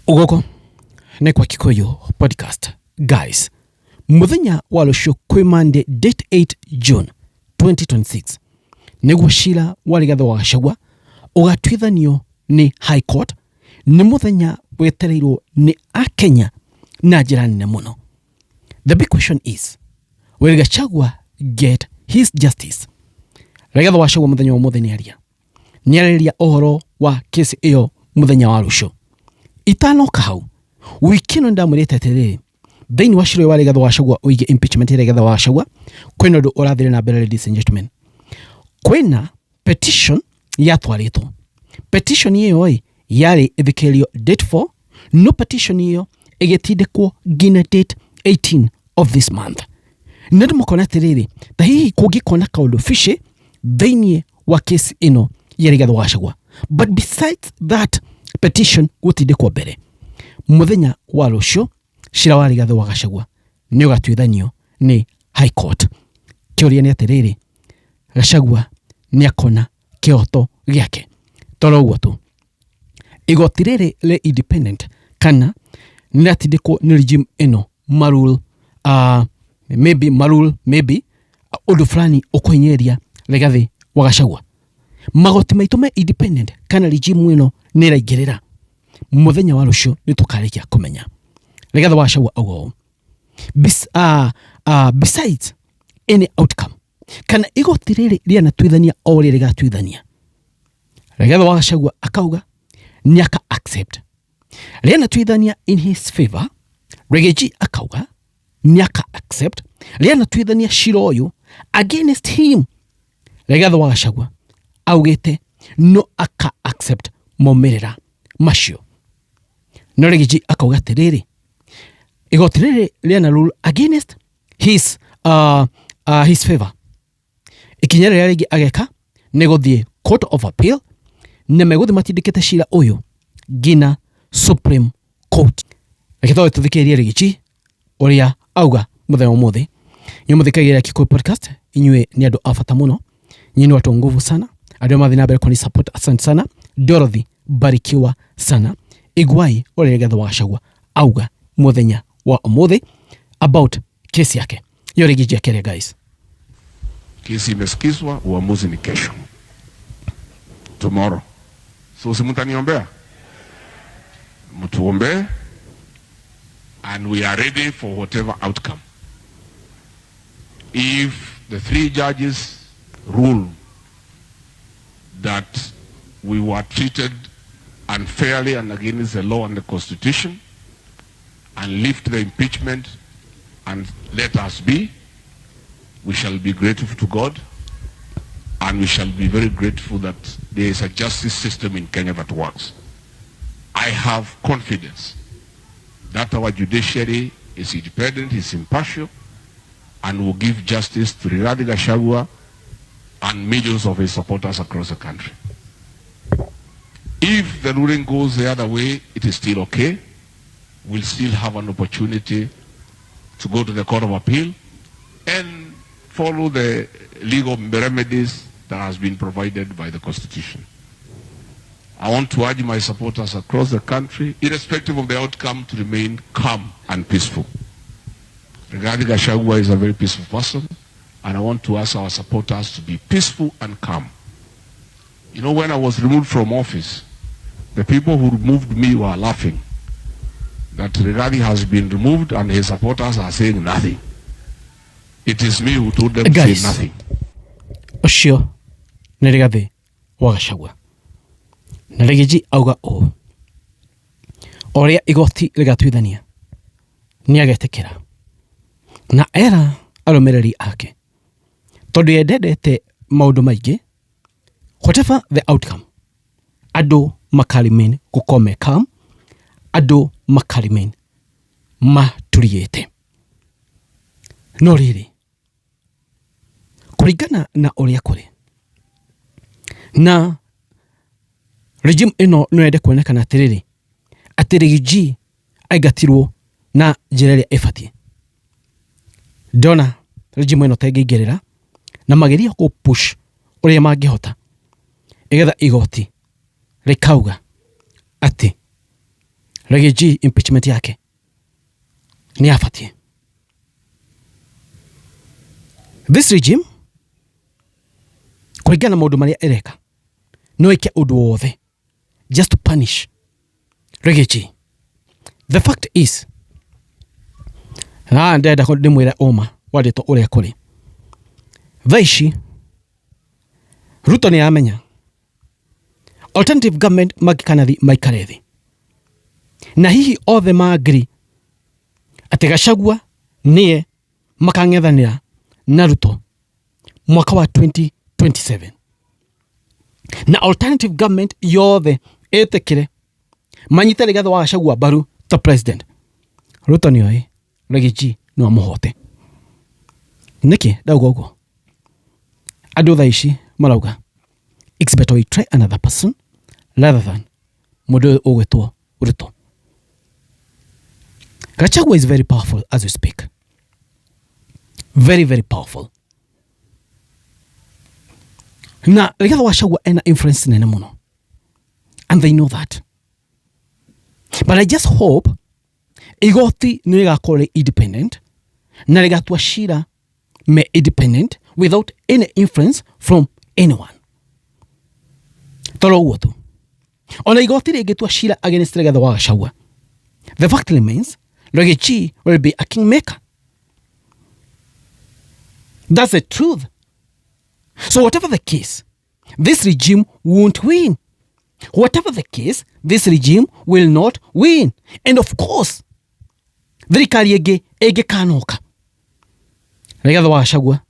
Gũkũ nĩ kwa Kikuyu Podcast. Guys, mũthenya wa rũciũ kwĩ Monday date 8 June 2026 nĩguo cira wa Rigathĩ wa Gachagua ũgatuithanio nĩ High Court. Nĩ mũthenya wetereirwo nĩ Akenya na njĩra nene mũno. The big question is, will Gachagua get his justice? Rigathĩ wa Gachagua mũthenya wa ũmũthĩ nĩ aria nĩarĩrĩria ũhoro wa kesi ĩyo mũthenya wa rũciũ. Itanoka hau, wiki ĩno nĩndamwĩrĩte atĩrĩrĩ, thĩinĩ wa cira ũyũ wa Rigathĩ wa Gachagua ũige impeachment ya Rigathĩ wa Gachagua, kwĩna ũndũ ũrathire na mbere ladies and gentlemen. Kwĩna petition yatwarĩtwo. Petition ĩyo ĩ yarĩ ĩthikĩrĩrio date 4, no petition ĩyo ĩgĩtindĩkwo nginya date 18 of this month. Na andũ makona atĩrĩrĩ, ta hihi kũngĩkona kaũndũ fishy thĩinĩ wa kesi ĩno ya Rigathĩ wa Gachagua. But besides that petition gũtindĩkwo mbere, mũthenya wa rũciũ cira wa Rigathĩ wa Gachagua nĩ ũgatuithanio nĩ High Court. Kĩũria nĩ atĩrĩrĩ, Gachagua nĩ akona kĩhoto gĩake? Toro ũguo tu, igoti rĩrĩ rĩ independent kana nĩrĩratindĩkwo nĩ regime ĩno marule, maybe marule, maybe ũndũ fulani ũkũhinyĩrĩria Rigathĩ wa Gachagua. Magoti maitũ me independent kana regime ĩno nĩ ĩraingĩrĩra? Mũthenya wa rũciũ nĩ tũkarĩkia kũmenya. Rigathĩ wa Gachagua auga ũũ, besides any outcome, kana igoti rĩrĩ rĩanatuithania o ũrĩa rĩgatuithania, Rigathĩ wa Gachagua akauga nĩ aka accept. Rĩanatuithania in his favor, Riggy G akauga nĩ aka accept. Rĩanatuithania cira ũyũ against him, Rigathĩ wa Gachagua augĩte no aka accept maumĩrĩra macio. No Riggy G akauga atĩrĩrĩ, igoti rĩrĩ rĩana rule against his favor, ikinya rĩrĩa rĩngĩ ageka nĩ gũthiĩ Court of Appeal, na megũthiĩ matindĩkĩte cira ũyũ nginya Supreme Court. Reke twabe tũthikĩrĩrie Riggy G ũrĩa auga mũthenya wa ũmũthĩ. Inyuĩ mũthikagĩrĩria Kikuyu Podcast, inyuĩ nĩ andũ a bata mũno, nyinyi ni watu wa nguvu sana, andũ arĩa marathiĩ na mbere kũni support, asante sana. Dorothy, barikiwa sana. Iguai ũrĩa Rigathĩ wa Gachagua auga mũthenya wa ũmũthĩ about kesi yake yo. Riggy G akĩaria, guys. Kesi imesikizwa, uamuzi ni kesho, tomorrow. So si mtaniombea, mtuombee, and we are ready for whatever outcome. If the three judges rule that we were treated unfairly and against the law and the constitution and lift the impeachment and let us be, we shall be grateful to God and we shall be very grateful that there is a justice system in Kenya that works. I have confidence that our judiciary is independent, is impartial, and will give justice to Rigathi Gachagua and millions of his supporters across the country. If the ruling goes the other way, it is still okay. We'll still have an opportunity to go to the Court of Appeal and follow the legal remedies that has been provided by the Constitution. I want to urge my supporters across the country, irrespective of the outcome, to remain calm and peaceful. Rigathi Gachagua is a very peaceful person, and I want to ask our supporters to be peaceful and calm. When I was removed from office, the people who removed me were laughing that Rigathi has been removed and his supporters are saying nothing. It is me who told them to say Guys. nothing. Ũcio nĩ Rigathĩ wa Gachagua, na Riggy G auga ũũ, o ũrĩa igoti rĩgatuithania nĩ agetĩkĩra, na era arũmĩrĩri ake tondũ ye ndendete maũndũ maingĩ, whatever the outcome, andũ maka remain gũkorwo me calm, andũ maka remain maturiĩte. No rĩrĩ, kũringana na ũrĩa kũrĩ na regime ĩno, no yende kuonekana atĩrĩrĩ, atĩ Riggy G aingatirwo na njĩra ĩrĩa ĩbatiĩ. Ndona regime ĩno ta ĩngĩingĩrĩra na mageria kũ push ũrĩa mangĩhota ĩgetha igoti rĩkauga atĩ Riggy G impeachment yake nĩ yabatiĩ. This regime kũringana na maũndũ marĩa ĩreka no ĩke ũndũ wothe just to punish Riggy G. The fact is na ndĩrenda ndĩmwĩre ũma wa ndeto ũrĩa kũrĩ. Thaa ici Ruto nĩ amenya alternative government mangĩkanathi maikare thĩ na hihi othe ma agree atĩ Gachagua nĩye makang'ethanĩra na Ruto mwaka wa 2027 na alternative government yothe ĩtĩkĩre manyite Rigathĩ wa Gachagua mbaru ta president. Ruto nĩoĩ Riggy G no amũhote. Nĩkĩ ndauga ũguo? Andũ thaa ici marauga it's better we try another person rather than mũndũ ũyũ ũgwĩtwo Ruto. Gachagua is very powerful as we speak. Very, very powerful. Na Rigathĩ wa Gachagua ena influence nene mũno. And they know that. But I just hope igoti nĩ rĩgakorwo rĩ independent na rĩgatua cira me independent without any influence from anyone. Toro ũguo tu. Ona igoti rĩngĩtua cira against Rigathĩ wa Gachagua, the fact remains Riggy G will be a kingmaker. That's the truth. So whatever the case, this regime won't win. Whatever the case, this regime will not win. And of course, thirikari ĩngĩ ĩngĩkanoka Rigathĩ wa Gachagua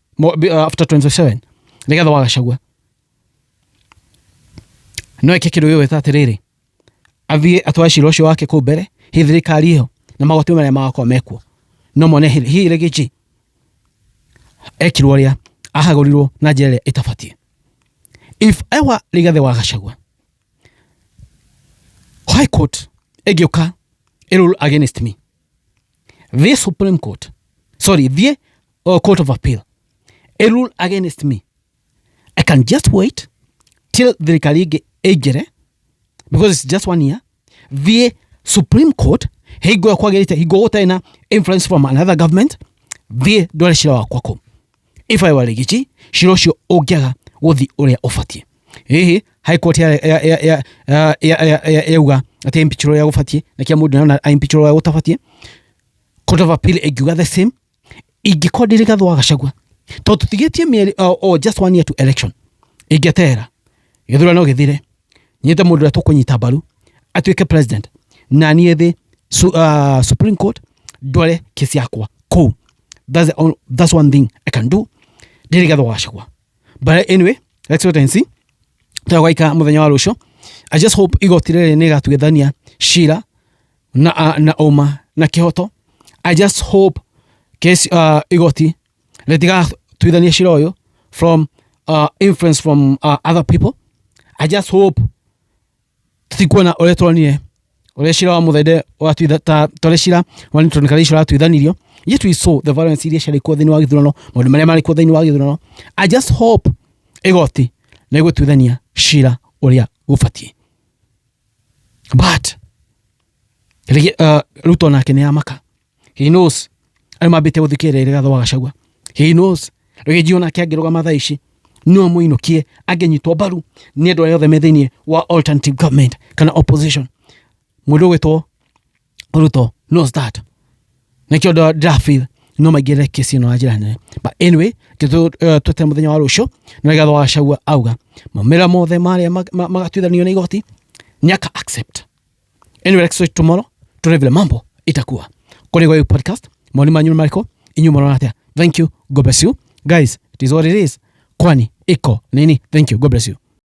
after 27 Rigathĩ wa Gachagua no eke kĩndũ gĩgwĩta atĩrĩrĩ, athiĩ atware cira ũcio wake kũu mbere, hihi thirikari ĩyo na magoti marĩa magakorwo mekuo no mone hihi Riggy G ekirwo ũrĩa ahagũrirwo na njĩra ĩrĩa ĩtabatiĩ. If I were Rigathĩ wa Gachagua, High Court ĩngĩũka ĩrule against me, the Supreme Court, sorry, the Court of Appeal ĩrule against me, I can just wait till thirikari ĩngĩ ĩingĩre because it's just one year, thiĩ Supreme Court hingo ĩyo kwagĩrĩte, hingo gũtarĩ na influence from another government, thiĩ ndware cira wakwa kũu. If I were Riggy G, cira ũcio ũngĩaga gũthiĩ ũrĩa ũbatiĩ, hihi High Court yauga atĩ impeach ũrĩa gũbatiĩ na kĩa mũndũ naona impeach ũrĩa gũtabatiĩ, Court of Appeal ĩngiuga the same, ingĩkorwo ndĩ Rigathĩ wa Gachagua, tondũ tũtigĩtie mĩeri or just one year to election, ingĩeterera gĩthurano gĩthire, nyite mũndũ ũrĩa tũkũnyita mbaru atuĩke president, na niĩ thĩ Supreme Court ndware kesi yakwa kũu. That's one thing I can do ndĩ Rigathĩ wa Gachagua. But anyway, let's wait and see tũgwaikara mũthenya wa rũciũ. I just hope igoti rĩrĩ nĩ rĩgatuithania cira na ũma na kĩhoto. I just hope case igoti rĩtigatuithania cira ũyũ from influence from other people. I just hope tũtikuona ũrĩa tuonire ũrĩa cira wa Mũthende ta ũrĩa cira wa Newton Kariuki ũratuithanirio. Yet we saw the violence iria ciarĩ kuo thĩinĩ wa gĩthurano, maũndũ marĩa marĩ kuo thĩinĩ wa gĩthurano. I just hope igoti nĩ gũtuithania cira ũrĩa gũbatiĩ. But Ruto nake nĩ amaka. He knows arĩa mambĩte gũthikĩrĩria Rigathĩ wa Gachagua. He knows Riggy G onake angĩrũgama thaa ici no amũinũkie angĩnyitwo mbaru nĩ andũ arĩa othe me thĩinĩ wa alternative government kana opposition. Mũndũ ũgwĩtwo Ruto knows that. Nĩkĩo ndĩrafeel no maingĩrĩre kesi ĩno na njĩra nene. But anyway, tweterere mũthenya wa rũciũ na Rigathĩ wa Gachagua auga maumĩrĩra mothe marĩa magatuithanio nĩ igoti nĩ aka accept. Anyway, let's wait tomorrow tuone vile mambo itakuwa. Kũrĩ Gwayu Podcast, maoni manyu nĩ marĩkũ? Inyuĩ mũrona atĩa? Thank you. God bless you. Guys, it is what it is. Kwani iko nini? Thank you. God bless you.